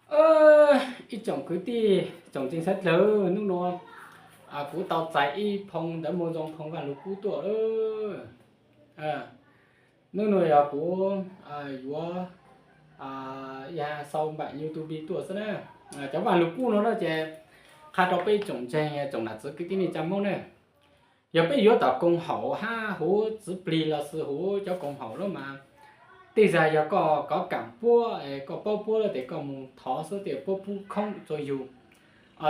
Ib tsoom kwv tij tsoom ntseeg sawv dlawg, hnub no kuv tau txais ib phoo ntawv moo zoo, phoo Vaj Lug Kub tuaj. Hnub no yog kuv yuav ya sau npaum YouTube tuaj xwb na. Cov Vaj Lug Kub no na ces qha rau peb tsoom ntseeg tsoom nam txiv kwv tij neej tsa Hmoob na, yog peb yuav tom koom haum hab huv txiv plig los xwb huv cov koom haum lawm mas, tej zag yog koj kov kam puab, koj paub puab lawm ces koj mus thov xwb ces puab pub khoob rua yug.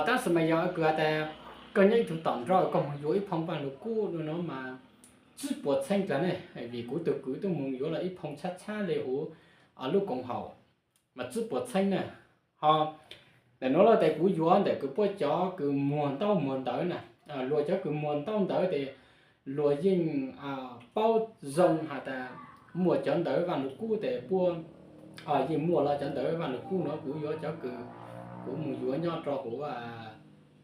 Tab sis mas yog kws has tas koj nyob ib tug tom nroj koj mus yuav ib phoo Vaj Lug Kub no mas tsib puas txheeb dlaag ne, vim kuv tug kwv tub mus yuav los ib phoo tshab tshab le huv lub koom haum mas tsib puas txheeb na. Ho ntawm nuav los tes kuv yuav ntawm kws puab cov kws muag ntaub muag ntawv na, luag cov kws muag ntaub ntawv tes luag yeej paub zoo has tas muaj cov ntawv Vaj Lug Kub tes puab yeej muaj los cov ntawv Vaj Lug Kub no kuv yuav cov kws kuv mus yuav nyob rau huv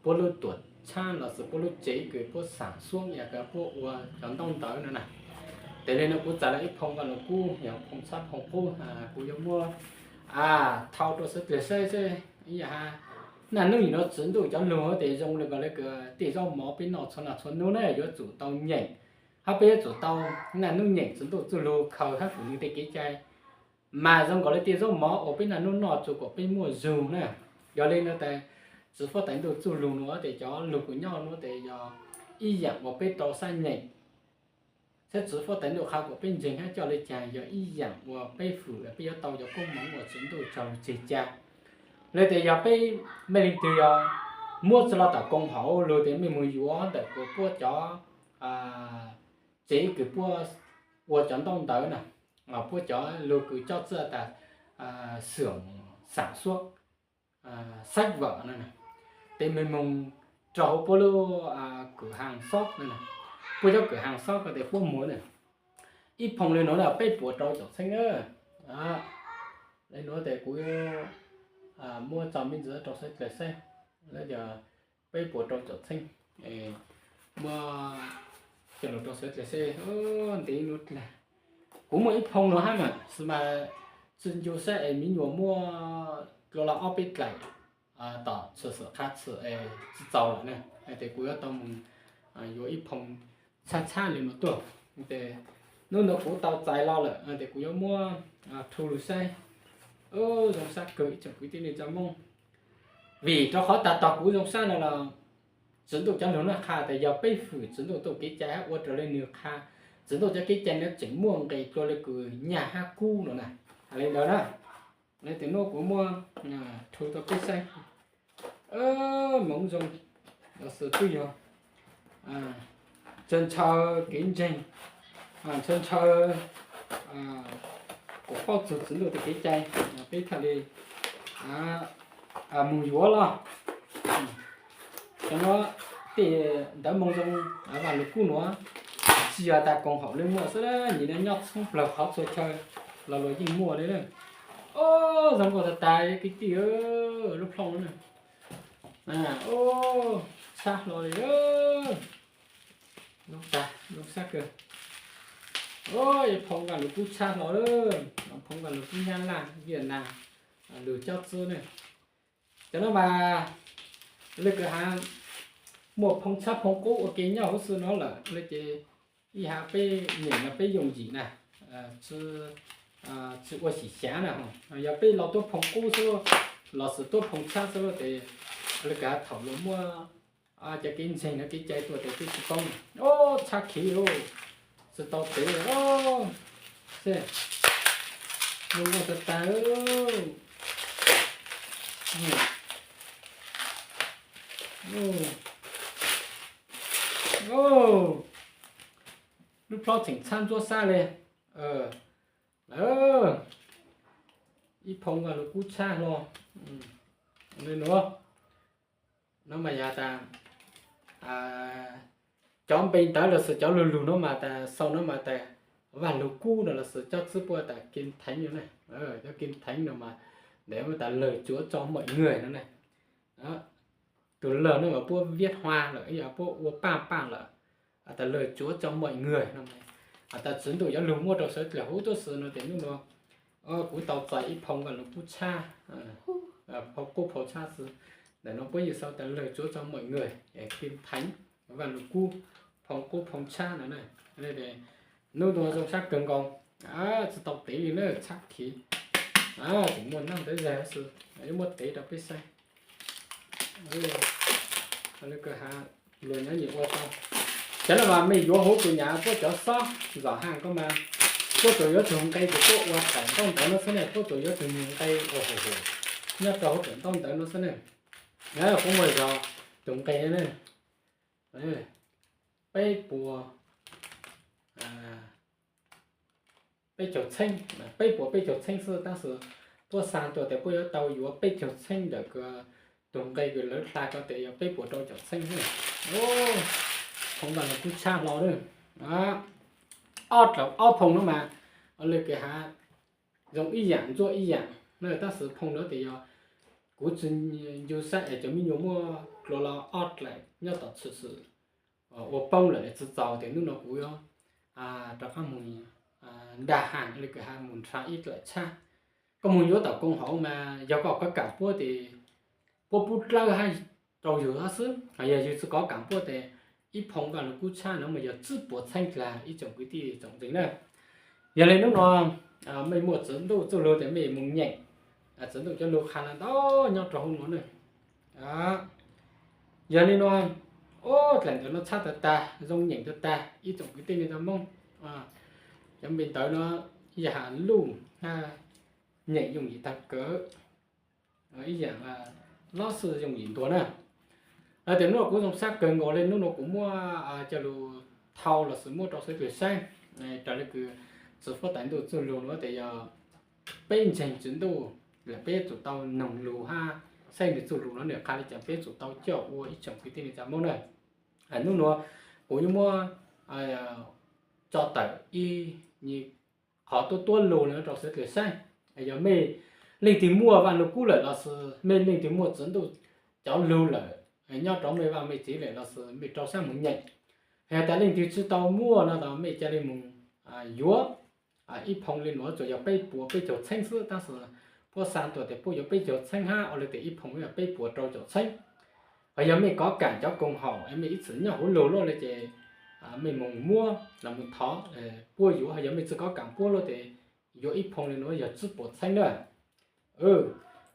puab lub tuam txhab los xwb puab lub tsev kws puab xaam xuab yog puab ua cov ntaub ntawv no na. Tes le no kuv txais los ib phoo Vaj Lug Kub yog phoo txhab phoo qub, kuv yuav muab thau rau sawv dlawg saib seb ib yam has naj nub nyem no Tswv Ntuj cov lug tes zoo le kws tej zaub mov peb noj txhua naj txhua nub na yuav tsum tau nyeem, hab peb yuav tsum tau naj nub nyeem Tswv Ntuj txuj lug khaws hab kuv nwg tej kev cai mas zoo nkaus le tej zaub mov uas peb naj nub noj tsuas kom peb muaj zug na. Yog le no tes Tswv Fuab Tais Ntuj txuj lug nuav tes cov lug kws nyob nuav tes yog ib yaam uas peb tau sab nyeem, saib Tswv Fuab Tais Ntuj qha kom peb ntseeg hab coj le caag yog ib yaam uas peb hwm peb yuav tau cov koob moov uas Tswv Ntuj tsaug lug tseg ca. Le tes yog peb mej leej twg yog muab tsi los tom koom haum lug tes mej mus yuav ntawm kws puab cov tsev kws puab ua cov ntaub ntawv na, puab cov lug kws cob txwj tas xwm xaam xuab, xaib vam no, tes mej moog rau huv puab lub kws haas xob no, puab cov kws haas xob ko tes puab muag na. Ib phoo le nuav na peb puas rau caum txheeb na. Le nuav tes kuv muab tso me ntsis rau sawv dlawg saib, peb puas rau caum txheeb, muab coj lug rau sawv dlawg saib ntev nuav dlaag. Kuv muaj ib phoo nuav hab mas xwb mas tsi ncu saib es miv nyuas muaj dlua los ob peb dlaim tom txhua xwm qhab txhua es tsi txaus lawm na, tes kuv yuav tau mus yuav ib phoo txhab txhab le nuav tuaj. Tes nub nuav kuv tau txais los lawm tes kuv yuav muab rhu lug saib. Zoo sab kawg ib tsoom kwv tij neej tsa Moob, vim rau qhov tag tog kuv zoo sab no los Tswv Ntuj cov lug nuav qha tas yog peb hwm Tswv Ntuj txuj kev cai hab ua raws le nwg qha, Tswv Ntuj cov kev cai nuav tseem muaj nqis dlua le kws nyaj hab kub no na. Le ntawd na, le tes nuav kuv muab rhu rau peb saib. Moov zoo los xwb twb yog ntshaw ntshaw kev ntseeg, ntshaw ntshaw kuas paub txug Tswv Ntuj tej kev cai, peb txhaj le mus yuav los. Cov nuav tej ntawv moo zoo Vaj Lug Kub nuav tsi yog tas koom haum le muaj xwb, nyiam nyob txhoob plawg qhov txhua chaw los luag yeej muaj le na. Zoo nkauj tag tag kwv tij, lub plooj no na, tshab hlo le, zoo tag zoo sab kawg. Phoo Vaj Lug Kub tshab hlo, phoo Vaj Lug Kub Nyab Laj, Viaj Nam, lug cob txwb ne. Cov nuav mas le kws has muaj phoo tshab phoo qub ua ke nyob huv xwb nuav lawm le ces ib has peb nyeem no peb yooj yim na, tsi ua xyem xyav na. Yog peb los tuab phoo qub xwb los xwb tuab phoo tshab xwb tes le kws has thaum luag muaj cov kev ntseeg no kev cai tuaj tes peb tsi paub. Tshab khiv, tsi tau tev. Zoo nkauj tag tag. Lub plob tseem tshab ntsuab sab le. Ib phoo Vaj Lug Kub tshab hlo le nuav. Nuav mas yog tas cov npe ntawv los sis cov lug lug nuav mas tas sau nuav mas tas Vaj Lug Kub no los sis cob txwb puab tas Kim Theev no ne. Cov Kim Theev no mas ntawd mas tas Lời Chúa cho mọi người no ne. Tus Lời no mas puab viết hoa lawm, yog puab ua paj paj lawm. Tas Lời Chúa cho mọi người no, has tas Tswv Ntuj cov lug muaj rau sawv dlawg huv tuab xwb no tes nub nuav kuv tau txais ib phoo Vaj Lug Kub tshab. phoo qub phoo tshab xwb. Ntawm no puab yeej sau tas lawg tsuav tso mawm nkawg, Kim Theev, Vaj Lug Kub, phoo qub phoo tshab no na. Hnub no zoo sab kawg nkaus, tsis tau tev li na, tshab khiv. Tseem muaj naj ntawd zag xwb, muab tev rau peb saib. Lawv kawg ha luag nyob nyiam ua tau. Cov no mas mej yuav huv tus nyam puab cov xob zom haj ko mas, puab tsuas yuav tug nqe ces puab ua tawm ntaub ntawv no xwb ne, puab tsuas yuav tug nqe ua hum hum nyob rau hauv tawm ntaub ntawv no xwb ne. Kuv muaj zog tus nqe ne, peb puas peb caug txheeb, peb puas peb caug txheeb xwb, tab sis puab xa tuaj tias puab yuav tau yuav peb caug txheeb ntawm tus nqe kws lawv hla ko tias yog peb puas rau caum txheeb xwb. Phoo Vaj Lug Kub tshab hlo lawm. Ob dlaim ob phoo no mas, lawv kawg ha zoo ib yaam ntsuab ib yaam, tab sis phoo no tias yog kuv tsis ncu sab es cov me nyuam muaj dlua los ob dlaim nyob tom tshwm sim ua poob lawm tsis txaus tias hnub no kuv yuav rov qab mus nta has, lawv kawg ha mus nrhav ib dlaim tshab. Koj mus yuav tom koom haum mas yog koj kov kam puab ces puab pub dlawb hab rau yug hab xwb, yog yug tsis kov kam puab ces ib phoo Vaj Lug Kub tshab no mas yog tsib puas txheeb dlag ib tsoom kwv tij tsoom ntxwv na. Yog li hnub no mej muaj Tswv Ntuj txuj lug tias mej mus nyeem Tswv Ntuj cov lug qha no ntau nyob rau hauv no na. Yog li no, dlaim ntawv no tshab tag tag, zoo nyeem tag tag ib tsoom kwv tij neej tsa Moob. Cov npe ntawv no yog has luj hab nyeem yooj yim tag kawg, ib yaam lob xwb yooj yim ntuag na. Tias hnub no kuv zoo sab kawg nkaus li, hnub no kuv muab cov lug thau los sis muab rau sawv dlawg saib, raws li kws Tswv Fuab Tais Ntuj txuj lug no tias yog peb ntseeg Tswv Ntuj lawm peb yuav tsum tau noog lug hab saib nws txuj lug no nws qha li cas peb yuav tsum tau coj ua ib tsoom kwv tij neej tsa Moob na. Hnub no kuv yuav muab tso tawm ib qhov tuab tuab lug no rau sawv dlawg saib. Yog mej leej twg muaj Vaj Lug Kub lawm los sis mej leej twg muaj Tswv Ntuj cov lug lawm nyob rau mej vaj mej tsev lawm los sis mej rau sab mus nyeem. Has tas leej twg tsis tau muaj no los mej ca le mus yuav. Ib phoo li no tsuas yog peb puas peb caug txheeb xwb, tab sis puab xa tuaj tias puab yuav peb caug txheeb hab ua li tias ib phoo yog peb puas rau caum txheeb. Ho yog mej kov kam cov koom haum es mej ib txwm nyob huv lug luaj li ces mej mus muab los mus thov puab yuav, ho yog mej tsis kov kam puab luaj ces yuav ib phoo li no yog tsib puas txheeb na.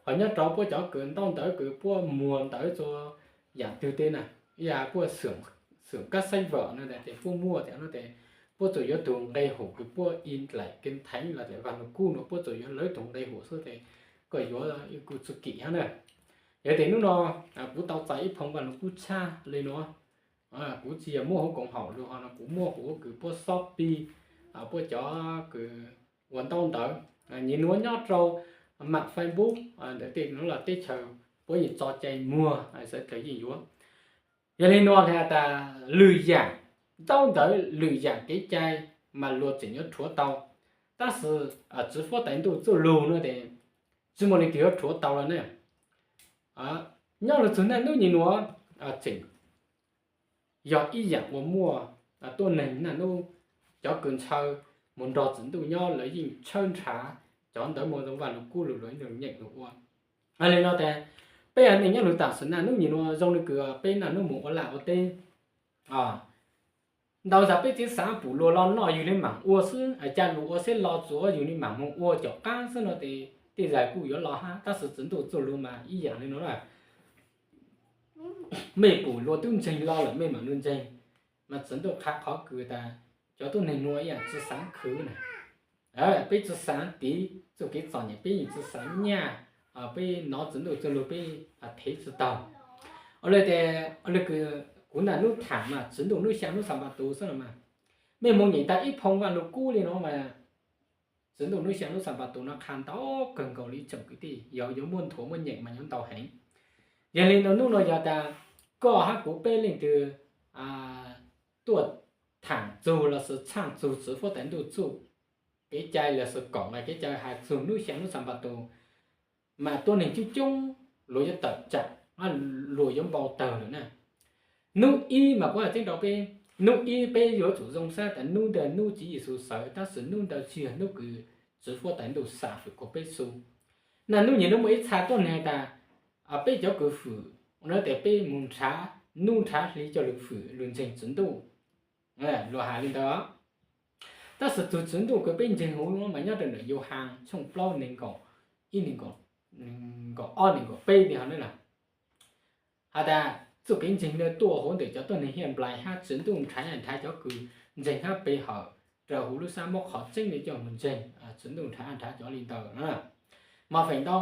Ho nyob rau puab cov kws ntaub ntawv kws puab muag ntawv txhua yaam twg tej na, yog puab xwm kab xeeb vam no ces puab muaj tias no ces puab tsuas yuav tug nqe hum kws puab i dlaim Kev Theev los tias Vaj Lug Kub no puab tsuas yuav lawv tug nqe hum xwb ces koj yuav kuj txuj kim hab na. Yog tias hnub no kuv tau txais ib phoo Vaj Lug Kub tshab li no, kuv tsis yog muab huv koom haum lug ho no kuv muab huv kws puab xob pig, puab cov kws ua ntaub ntawv, nyim nuav nyob rau mam Facebook ntawd tej nuav los teb chaws puab yeej tso cai muag, sawv dlawg yeej yuav. Yog li no has tas lwm yaam ntaub ntawv lwm yaam kev cai mas luag tseem yuav rhuav tau, tab sis Tswv Fuab Tais Ntuj txuj lug no ces tsis muaj leej twg yuav rhuav tau lawm ne. Nyob lug txug naj nub nyim nuav tseem yog ib yaam uas muaj tuab neeg naj nub cov kws ntshaw mus nrog Tswv Ntuj nyob lawv yeej tshawb nrhav cov ntawv moo zoo Vaj Lug Kub lug luag nyeem lug ua. Yog li no tas peb neeg nyob lug tam sim naj nub nyim nuav zoo li kws peb naj nub mus ua laj ua teb, ntau zag peb tseem xaav pum luag los noj yug le maam ua xwb, ca lug ua seb los tsuav yug le maam moog ua caum qaab xwb no ces tej zag kuj yuav los hab, tab sis Tswv Ntuj txuj lug mas ib yaam li no na. Mej pum luag tub ntseeg los lawm mej maam lug ntseeg, mas Tswv Ntuj qha qhov kws tas cov tuab neeg nuav ib yaam tsi xaav khwv na. Peb tsi xaav tiv txuj kev txom nyem, peb yeej tsi xaav nyaj, peb nov Tswv Ntuj txuj lug peb thev tsi taug. Ua le, ua le kws kuv naj nub tham mas Tswv Ntuj nub xyaa nub Xanpas Tus xwb los mas, mej moog nyeem tas ib phoo Vaj Lug Kub li no mas Tswv Ntuj nub xyaa nub Xanpas Tus no qha ntau kawg nkaus li tsoom kwv tij, yog yuav muaj nthuav muaj nyeem mas yuav ntau heev. Yog li no nub no yog tas koj hab kuv peb leej twg tuaj tham txug los sis txhaaj txug Tswv Fuab Tais Ntuj txuj kev cai los sis koom kev cai has txug nub xyaa nub Xanpas Tus, mas tuab neeg coob coob luag yuav tawm tsaam, luag yuav npau tawg lawm na. Nub ib mas kuv has tseeb rau peb, nub ib peb yuav tsum zoo sab tas nub ntawd nub Tswv Yexus sawv, tab sis nub ntawd tsi yog nub kws Tswv Fuab Tais Ntuj xa fwm kuas peb xu. Naj nub nyem nub muaj ib txha tuab neeg has tas, peb cov kws fwm no tes peb mus nrhav nub nrhav hli coj lug fwm lug ntseeg Tswv Ntuj, luas has li ntawd. Tab sis tug Tswv Ntuj kws peb ntseeg huv mas nyob rau ntawm Yauhas tshooj plaub neeg nkaum ib, neeg nkaum ob, neeg nkaum peb li hov na. Has tas txuj kev ntseeg no tuaj huv ntawm cov tuab neeg hiaj nplais hab Tswv Ntuj nrhav nrhav cov kws ntseeg hab pe hawm rau huv lub sab muab qhov tseeb li coj mus ntseeg, Tswv Ntuj nrhav nrhav cov li ntawd. Mas feem ntau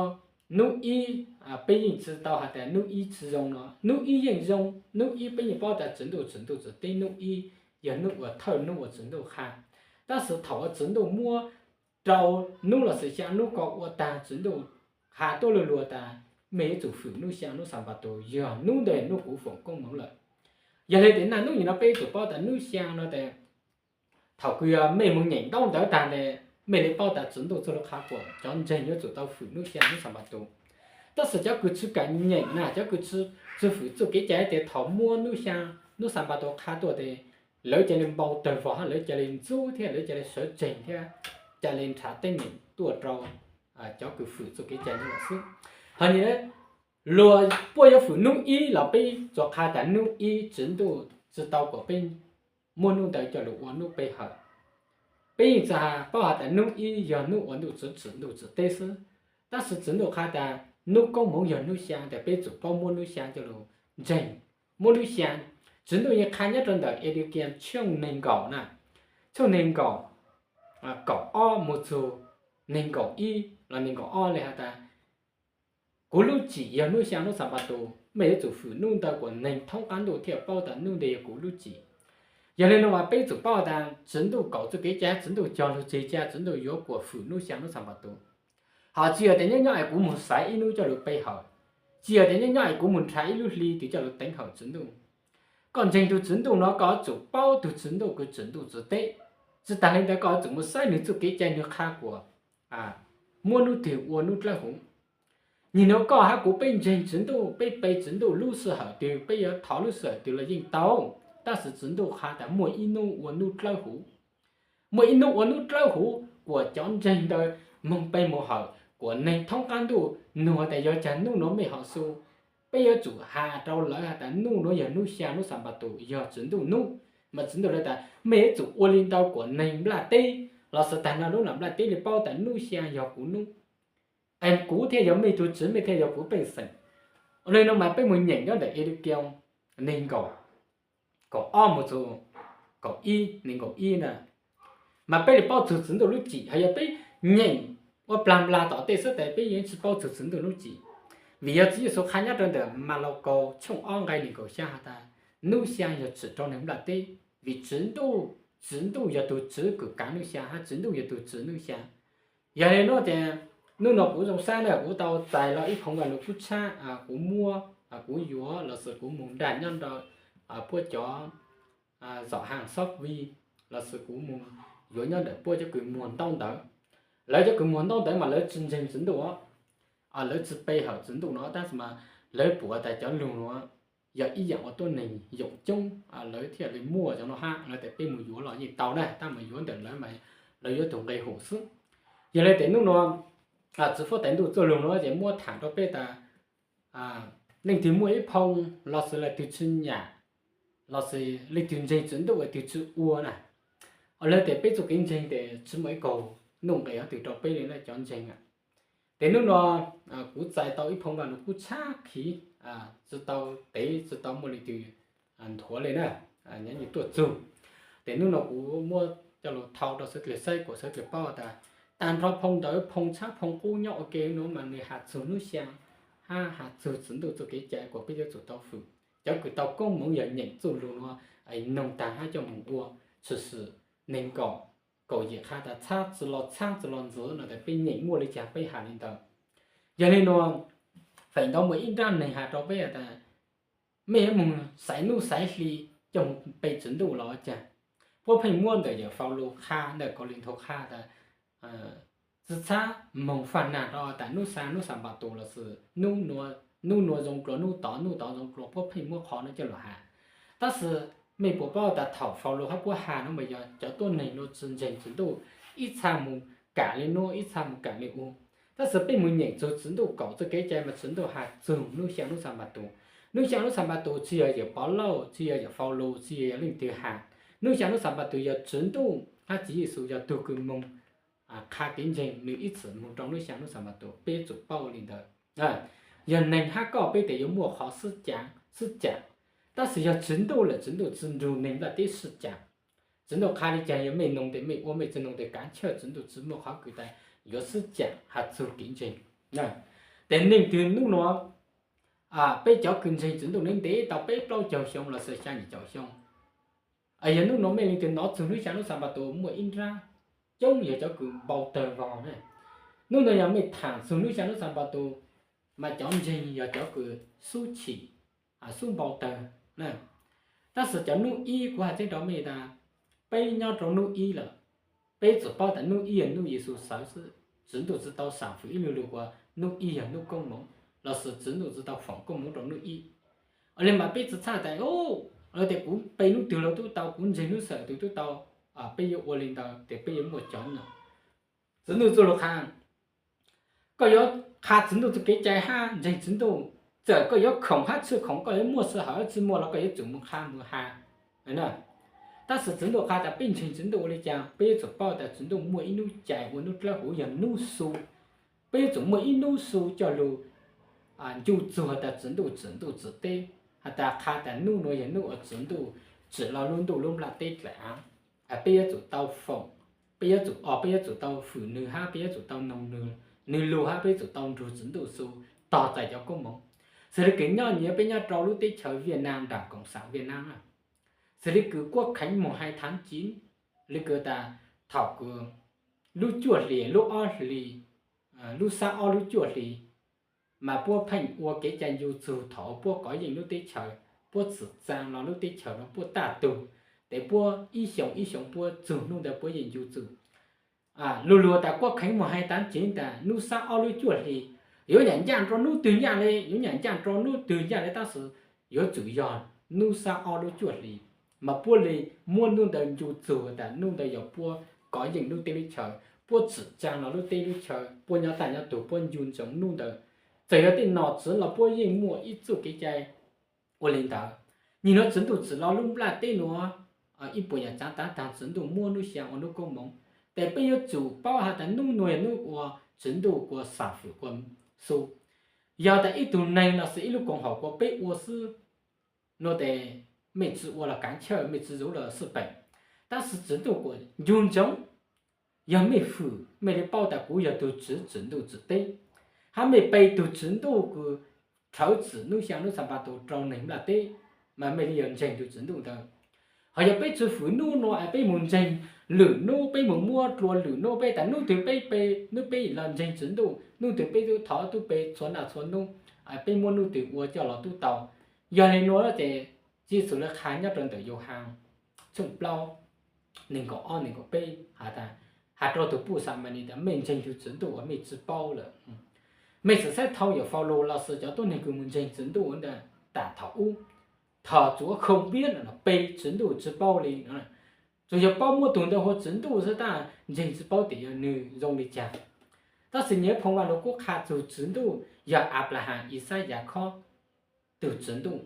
nub ib, peb yeej tsi tau has tas nub ib tsi zoo no, nub ib yeej zoo, nub ib peb yeej paub tas Tswv Ntuj, Tswv Ntuj txawm teb nub ib yog nub uas thawj nub uas Tswv Ntuj qha. Tab sis thaum uas Tswv Ntuj muab rau nub los sis xyaa nub ko ua taag, Tswv Ntuj has tuab lug lug tas mej yuav tsum fwm nub xyaa nub Xanpataus yog nub ntawd nub kuv foom koob moov lawm. Yog le tes naj nub nyem no peb yuav tsum paub tas nub xyaa no tes thaum kws mej moog nyeem ntaub ntawv taag tes mej le paub tas Tswv Ntuj txuj lug qha kuas cov ntseeg yuav tsum tau fwm nub xyaa nub Xanpataus. Tab sis cov kws tsi kam nyeem na, cov kws tsi fwm txuj kev cai tes thaum muab nub xyaa nub Xanpataus qha tuaj tes lawv ca le npau tawg vog hab lawv ca le ntxub thiab lawv ca le sawv tsees thiab ca le nrhav teeb meem tuaj rau cov kws fwm txuj kev cai no xwb. Hos nyem luag puab yuav fwm nub ib los peb tsuas qha tas nub ib Tswv Ntuj tsi tau kuas peb muab nub ntawd coj lug ua nub pe hawm. Peb yeej tsi paub has tas nub ib yog nub uas Ntuj Tswv Tswv Ntuj txawm teb xwb. Tab sis Tswv Ntuj qha tas nub koob moov yog nub xyaa tes peb tsum paub muab nub xyaa coj lug ntseeg. Muab nub xyaa, Tswv Ntuj yeej qha nyob rau ntawm Elikias tshooj neeg nkaum na, tshooj neeg nkaum, kaum ob mus txug neeg nkaum ib los neeg nkaum ob le has tas kuv lub tsim yog nub xyaa nub Xanpataus, mej yuav tsum fwm nub ntawd kuas neeg thoob qab ntuj thiaj paub tas nub ntawd yog kuv lub tsim. Yog le nuav mas peb tsum paub tas Tswv Ntuj kaum txuj kev cai, Tswv Ntuj cog lug tseg ca, Tswv Ntuj yuav kuas fwm nub xyaa nub Xanpataus. Hos tsi yog tas nyob nyob es kuv moog xaiv ib nub coj lug pe hawm, tsi yog tas nyob nyob es kuv moog nrhav ib lub hli twg coj lug teev hawm Tswv Ntuj. Koj ntseeg tug Tswv Ntuj no koj yuav tsum paub tug Tswv Ntuj kws Tswv Ntuj txawm teb. Tsi taag le ntawd koj yuav tsum moog saib nwg txuj kev cai nwg qha kuas muab nub twg ua nub dlawb huv. Nyem nuav koj hab kuv peb ntseeg Tswv Ntuj, peb pe Tswv Ntuj lub sij hawm twg, peb yuav thov lub sij hawm twg los yeej tau. Tab sis Tswv Ntuj qha tas muaj ib nub ua nub dlawb huv. Muaj ib nub ua nub dlawb huv kuas cov ntseeg ntawd moog pe moog hawm kuas neeg thoob qab ntuj nug tas yog caag nub nuav mej ho xu. Peb yuav tsum has rau lawv has tas nub nuav yog nub xyaa nub Xanpataus yog Tswv Ntuj nub. Mas Tswv Ntuj le tas mej yuav tsum ua le ntawd kuas neeg nplaj teb los sis taag nrho lub nram nplaj teb le paub tas nub xyaa yog kuv nub, es kuv thiaj yog mej tug Tswv, mej thiaj yog kuv pej xeem. Le nuav mas peb moog nyeem nyob ntawm Elikias neeg nkaum, kaum ob mus txug kaum ib, neeg nkaum ib na, mas peb le paub txug Tswv Ntuj lub tsim. Hos yog peb nyeem ua plag nplag tom tej xwb tes peb yeej tsi paub txug Tswv Ntuj lub tsim. Vim yog Tswv Yexus qha nyob rau ntawm Malakaus tshooj ob nqai neeg nkaum xyaa has tas nub xyaa yog tsim rau neeg nplaj teb, vim Tswv Ntuj, Tswv Ntuj yog tug Tswv kws kaav nub xyaa hab Tswv Ntuj yog tug Tswv nub xyaa. Yog le nuav tes nub nuav kuv zoo sab na kuv tau txais los ib phoo Vaj Lug Kub Tshab, kuv muab, kuv yuav los sis kuv moog nrag nyob rau puab cov zom haaj xob vi, los sis kuv moog yuav nyob ntawm puab cov kws muag ntaub ntawv. Lawv cov kws muag ntaub ntawv mas lawv tsi ntseeg Tswv Ntuj, lawv tsi pe hawm Tswv Ntuj no, tab sis mas lawv pum tas cov lug nuav yog ib yaam ua tuab neeg yoom coob, lawv thiaj li muaj cov no hab. Lawv tes peb moog yuav los yeej tau na, tab mas yuav ntawm lawv mas lawv yuav tug nqe hum xwb. Yog le tes nub nuav Tswv Fuab Tais Ntuj txuj lug nuav ces muab thaam rau peb tas leej twg muaj ib phoo los sis leej twg tsi nyam los sis leej twg ntseeg Tswv Ntuj leej twg tsi ua na, lawv tes peb txuj kev ntseeg tes tsi muaj ib kaug nuj nqes hov twg rau peb le na cov ntseeg. Tes nub nuav kuv txais tau ib phoo Vaj Lug Kub Tshab khiv, tsi tau tev tsi tau muaj leej twg nthuav le na, nyob nyias tuaj txug. Tes nub nuav kuv muab coj lug thau rau sawv dlawg saib kuas sawv dlawg paub tas taag nrho phoo ntawv phoo tshab phoo qub nyob ua ke nuav mas nwg has txug nub xyaa hab has txug Tswv Ntuj txuj kev cai kuas peb yuav tsum tau fwm. Cov kws tau koob moov yog nyeem txuj lug nuav, noog taag hab coj moog ua, tshwm sim neeg nkaum, kaum yim qha tas txhab tsi lo txhab tsi lo ntxiv no tas peb nyeem muaj le caag peb has le ntawd. Yog le nuav, feem ntau muaj ib nrab neeg has rau peb tas mej yuav moog xaiv nub xaiv hli coj moog pe Tswv Ntuj los caag. Puab pheej muab ntawm yawm Faulus qha ntawm Kauleethaus qha tas tsi txhab moog faj nag rau tas nub xyaa nub Xanpataus los sis nub nuav zoo dlua nub tod, nub tod zoo dlua, puab pheej muab qhov nuav coj lug has. Tab sis mej puas paub tas thaum Faulus hab puab has nuav mas yog cov tuab neeg nuav tsi ntseeg Tswv Ntuj, ib txha moog kam le nuav ib txha moog kam le u. Tab sis peb mus nyeem txug Tswv Ntuj kaum txuj kev cai mas Tswv Ntuj has txug Nuj Xyaa Lub Xam Pas Tus. Nuj Xyaa Lub Xam Pas Tus tsi yog yawm Pov Lauj, tsi yog yawm Faus Lus, tsi yog yawm leej twg has. Nuj Xyaa Lub Xam Pas Tus yog Tswv Ntuj hab Tswv Yexus yog tug kws moog qha kev ntseeg, nwg ib txwm moog rua Nuj Xyaa Lub Xam Pas Tus, peb yuav tsum paub li ntawd. Yog neeg hab koj peb tes yuav muaj qhov xwb cav, xwb cav. Tab sis yog Tswv Ntuj lawm Tswv Ntuj tsi nrug neeg nplaj teb xwb cav. Tswv Ntuj qha li caag yog mej noog tes mej ua, mej tsi noog tes kaav chawj, Tswv Ntuj tsi muaj qhov kws tas yuav xwb cav has txug kev ntseeg. Tes neeg twg nub nua, peb cov kws ntseeg Tswv Ntuj ntev ntev tau peb plaub caug xyoo los sis xyaa yim caum xyoo, yog nub nua mej leej twg nov txug Nuj Xyaa Lub Xam Pas Tus muaj ib nrab coob yog cov kws npau tawg vog. Nub nua yog mej thaam txug Nuj Xyaa Lub Xam Pas Tus mas cov ntseeg yog cov kws xub chim, xub npau tawg. Tab sis cov nub ib kuv has tseeb rua mej tas, peb nyob rua nub ib lawm, peb yuav tsum paub tas nub ib yog nub Yexus sawv xwb, Tswv Ntuj tsi tau xam fwm ib lu lug ua nub ib yog nub koob moov, los sis Tswv Ntuj tsi tau foom koob moov rua nub ib. Ua le mas peb tsi txhaj tas, tes kuv pe nub twg los tub tau, kuv ntseeg nub xwm twg tub tau, peb yuav ua le ntawd tes peb yuav muaj cov no. Tswv Ntuj txuj lug qha, koj yuav qha Tswv Ntuj txuj kev cai hab ntseeg Tswv Ntuj, txawm koj yuav khoom hab tsi khoom, koj yuav muaj sij hawm tsi muaj los koj yuav tsum moog qha moog has. Tab sis Tswv Ntuj qha tas peb ntseeg Tswv Ntuj ua le caag, peb yuav tsum paub tas Tswv Ntuj muaj ib nub cai ua nub dlawb huv yog nub xu. Peb yuav tsum muaj ib nub xu coj lug ncu txug has tas Tswv Ntuj tsim ntuj tsim teb, has tas qha tas nub nua yog nub uas Tswv Ntuj tsim lo lub ntuj lub nplaj teb dlaim av. Peb yuav tsum tau foom, peb yuav tsum, peb yuav tsum tau fwm nwg hab peb yuav tsum tau noog nwg lug hab peb yuav tsum tau nrug Tswv Ntuj xu tog txais cov koob moov. Xws le kws nyob nyias peb nyob rua lub teb chaws Viaj Nam nram Koom Xaam Viaj Nam, xws le kws kuab kheev moog hais thaav civ, le kws tas thaum kws lub cuaj hlis, lub ob hlis, lub xab ob lub cuaj hlis, mas puab pheej ua kev cai ncu txug thaum puab kov yeej lub teb chaws, puab tsim txaa los lub teb chaws no puab taj tug, tes puab ib xyoo ib xyoo puab txug nub ntawd puab yeej ncu txug. Lu lug tas kuab kheev moog hais thaav civ tas nub xab ob lub cuaj hlis, yuav nyam ncaaj rua nub twg ncaaj le, yuav nyam ncaaj rua nub twg ncaaj le, tab sis yuav tsum yog nub xab ob lub cuaj hlis, mas puab le muab nub ntawd ncu txug tas nub ntawd yog puab kov yeej lub teb lub chaws, puab tsim tsaa los lub teb lub chaws, puab nyob taag nyob tug puab ncu ntsoov nub ntawd. Txawm yog tej nom tswv los puab yeej muaj ib txuj kev cai ua le ntawd. Nyem nuav Tswv Ntuj tsim lo lub nplaj teb nuav, ib puas yaam tsaav taag taag Tswv Ntuj muab nub xyaa ua nub koob moov. Tes peb yuav tsum paub has tas nub nuav yog nub uas Tswv Ntuj kuas xam fwm kuas xu. Yog tas ib tug neeg los sis ib lub koom haum kuas peb ua xwb, nuav tes mej tsi ua los kaav chawj, mej tsi zuv los xwb peem. Tab sis Tswv Ntuj kuas ncu ntsoov, yog mej fwm mej le paub tas kuv yog tug Tswv tsim ntuj tsim teb, hab mej pe tug Tswv Ntuj kws rhawv txim nub xyaa nub xam pas tus rau neeg nplaj teb, mas mej le yog ntseeg tug Tswv Ntuj ntawd. Ho yog peb tsi fwm nub nuav es peb mus ntseeg lwm nub, peb mus muab dlua lwm nub, peb tas nub twg peb pe, nub peb los ntseeg Tswv Ntuj, nub twg peb tub thov tub pe txhua naj txhua nub, peb muab nub twg ua coj los tub tau. Yog le nuav ces Tswv Yexus le qha nyob rau ntawm Yauhas tshooj plaub, neeg nkaum ob neeg nkaum peb has tas, has rau tug puj Xamalis tas mej ntseeg tug Tswv Ntuj uas mej tsi paub lawm. Mej txawm saib thau yawm Faulus los sis cov tuab neeg kws mus ntseeg Tswv Ntuj ntawd tas thaum ub, thaum tsuav khoo piab no pe Tswv Ntuj tsi paub li. Tsuas yog paub muaj tug ntawd hu ua Tswv Ntuj xwb tab ntseeg tsi paub tias yog nwg zoo li cas. Tab sis nyias phoo Vaj Lug Kub qha txug Tswv Ntuj yog Anplahas, Ixayaas, Yakhov tug Tswv Ntuj.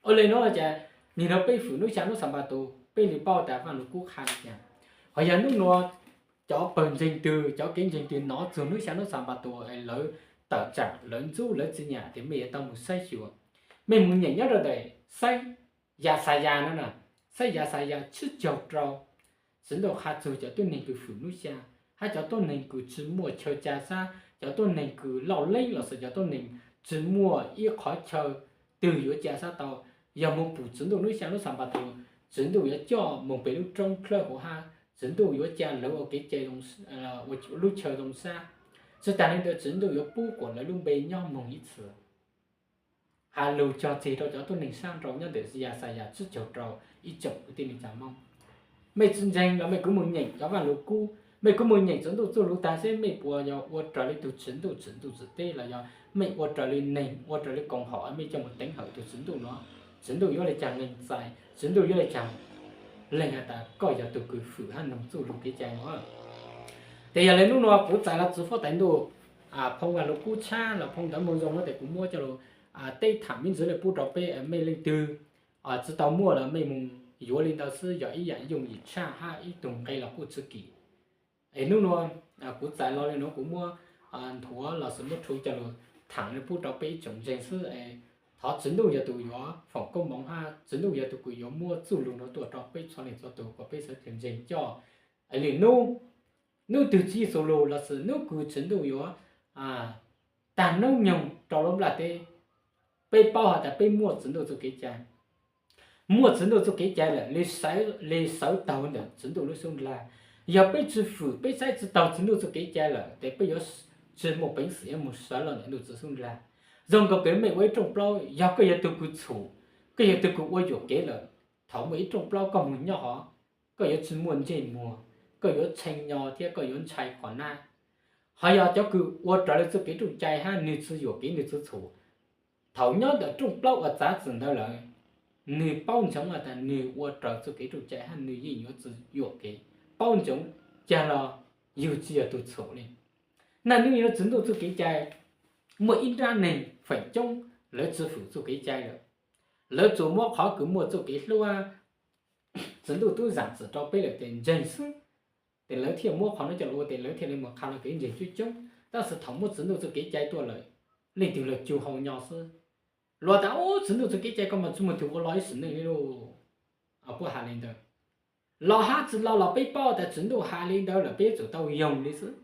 Ua le nuav ces, nwg nuav peb fwm nub xyaa nub xam pas tus peb le paub tas Vaj Lug Kub qha li cas. Ho yog nub nuav cov pawg ntseeg twg, cov kev ntseeg twg nov txug nub xyaa nub xam pas tus es lawv tawm tsaam, lawv ntxub, lawv tsi nyam, ces mej yuav tau mus saib xyuas. Mej mus nyeem nyob rau ntawm Yaxayas no na, saib Yaxayas tsib caug rau. Tswv Ntuj qha txug cov tuab neeg kws fwm nub xyaa, hab cov tuab neeg kws tsi muaj chaw ca sab, cov tuab neeg kws loj leeb los sis cov tuab neeg tsi muaj ib qhov chaw twg yuav ca sab tau. Yog moog pum Tswv Ntuj nub xyaa nub xam pas tus, Tswv Ntuj yuav coj moog pem lub roob dlawb huv hab, Tswv Ntuj yuav ca lawv ua kev cai, lub chaw zoo sab. Tsi taag le ntawd Tswv Ntuj yuav pub kuas lawv lub npe nyob moog ib txhis. Has lug cog txig rau cov tuab neeg sab nrau nyob ntawm Yaxayas tsib caug rau ib tsoom kwv tij neej tsa Moob. Mej tsi ntseeg los mej kuj moog nyeem cov Vaj Lug Kub, mej kuj moog nyeem Tswv Ntuj txuj lug taag seb mej puas yog ua raws le tug Tswv Ntuj tsim ntuj tsim teb los yog mej ua raws le neeg, ua raws le koom haum mej coj moog teev hawm tug Tswv Ntuj nuav. Tswv Ntuj yuav le caag leeg txais, Tswv Ntuj yuav le caag leeg has tas koj yog tug kws fwm hab noog txuj lug kev cai nuav. Ces yog li hnub no kuv txais los txwv foob tais ntuj, phoo Vaj Lug Kub tshab los phoo ntawv Moo Zoo no ces kuv muab coj los teb tham me ntsis li pub rau peb, mej leej twg tsis tau muaj los mej mus yuav li ntawd xwb, yog ib yam yooj yim tshaj hab ib tug nqe los kuj tsis kim. Es hnub no kuv txais los li no kuv muab nthuav los sis muab rhu coj los tham li pub rau peb ib tsoom ntseeg xwb. Thov Tswv Ntuj yog tus yuav foom koob hmoov hab Tswv Ntuj yog tus kws yuav muab txuj lug no tuaj rau peb txhua leej txhua tug kom peb sawv daws ntseeg coj. Lwm hnub, hnub twg Tswv Yexus lug los sis hnub kws Tswv Ntuj yuav taag noob nyoog rau lub nplaj teb, peb paub has tas peb muaj Tswv Ntuj txuj kev cai. Muaj Tswv Ntuj txuj kev cai lawm, le sawv taug ntawm Tswv Ntuj lub xub ntiag. Yog peb tsis fwm, peb saib tsis taug Tswv Ntuj txuj kev cai lawm ces peb yuav tsis muaj peev xwm yuav mus sawv los ntawm Ntuj txuj xub ntiag. Zoo nkaus peb mej ua ib rooj plaub, yog koj yog tug kws txhum, koj yog tug kws ua yuam kev lawm, thaum muaj ib rooj plaub koj mus nyob hov, koj yuav tsis muaj ntsej muag, koj yuav tshee nyo thiab koj yuav ntshai qhov nab. Ho yog cov kws ua raws li txuj kev txuj cai hab nwg tsis yuam kev nwg tsis txhum, thaum nyob ntawm rooj plaub uas txav txim ntawd lawm, nwg paub ntsoov has tas nwg ua raws txuj kev txuj cai hab nwg yeej yuav tsis yuam kev, paub ntsoov cag los yug tsis yog tug txhum li. Naj hnub no Tswv Ntuj txuj kev cai, muaj ib nrab neeg feem coob lawv tsis fwm txuj kev cai lawm, lawv tsuas muab qhov kws muaj txuj kev hlub, Tswv Ntuj tub zaam txim rau peb lawm tes ntseeg xwb, tes lawv thiaj muab qhov no coj los ua tes lawv thiaj li mus qha los kev ntseeg coob coob. Tab sis thaum muaj Tswv Ntuj txuj kev cai tuaj lawm, leej twg los cug hau nyo xwb. Luag tas, Tswv Ntuj txuj kev cai koj mas tsis muaj tug ua log ib sim neej li lauj, puab has li ntawd. Los hab tsis los los peb paub tas Tswv Ntuj has li ntawd lawm peb yuav tsum tau yoog li xwb.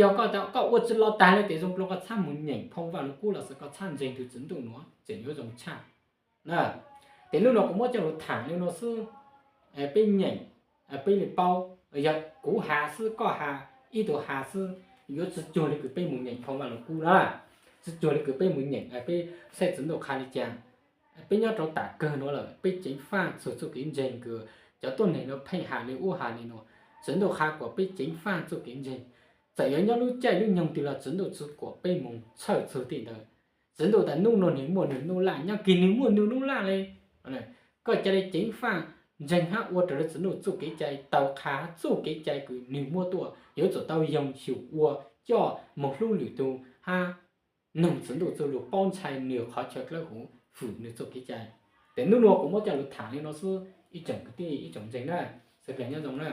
Yog koj ua tsis los tag li tes zoo dlua koj txhaj mus nyeem phoo Vaj Lug Kub los sis koj txhaj ntseeg tug Tswv Ntuj nuav tseem yuav zoo tshaj. Tes hnub no kuv muab coj lug tham li no xwb, peb nyeem, peb li paub. Yog kuv has xwb koj has, ib tug has xwb, yuav tsis cuag li kws peb mus nyeem phoo Vaj Lug Kub na, tsis cuag li kws peb mus nyeem peb saib Tswv Ntuj qha li cas. Peb nyob rau tam kawg nuav lawm peb ceev faj txug txuj kev ntseeg kws cov tuab neeg nuav pheej has li ub has li nuav. Tswv Ntuj qha kuas peb ceev faj txuj kev ntseeg, txawm yuav nyob lub caij lub nyoog twg los Tswv Ntuj tsis kuas peb mus tshawj txug tej ntawd. Tswv Ntuj tas hnub nuav nwg muaj nwg nub laj, nyob kig nwg muaj nwg nub laj li. Koj ca le ceev faj ntseeg hab ua raws li Tswv Ntuj txuj kev cai, taw qha txuj kev cai kws nwg muab tuaj, yuav tsum tau yoog xyum ua, coj moog hlub lwm tug hab noog Tswv Ntuj txuj lug, paub ntshai nwg qhov chaw dlawb huv, fwm nwg txuj kev cai. Tes hnub nuav kuv muab coj lug tham li no xwb ib tsoom kwv tij ib tsoom ntseeg na, sawv dlawg nyob zoo na.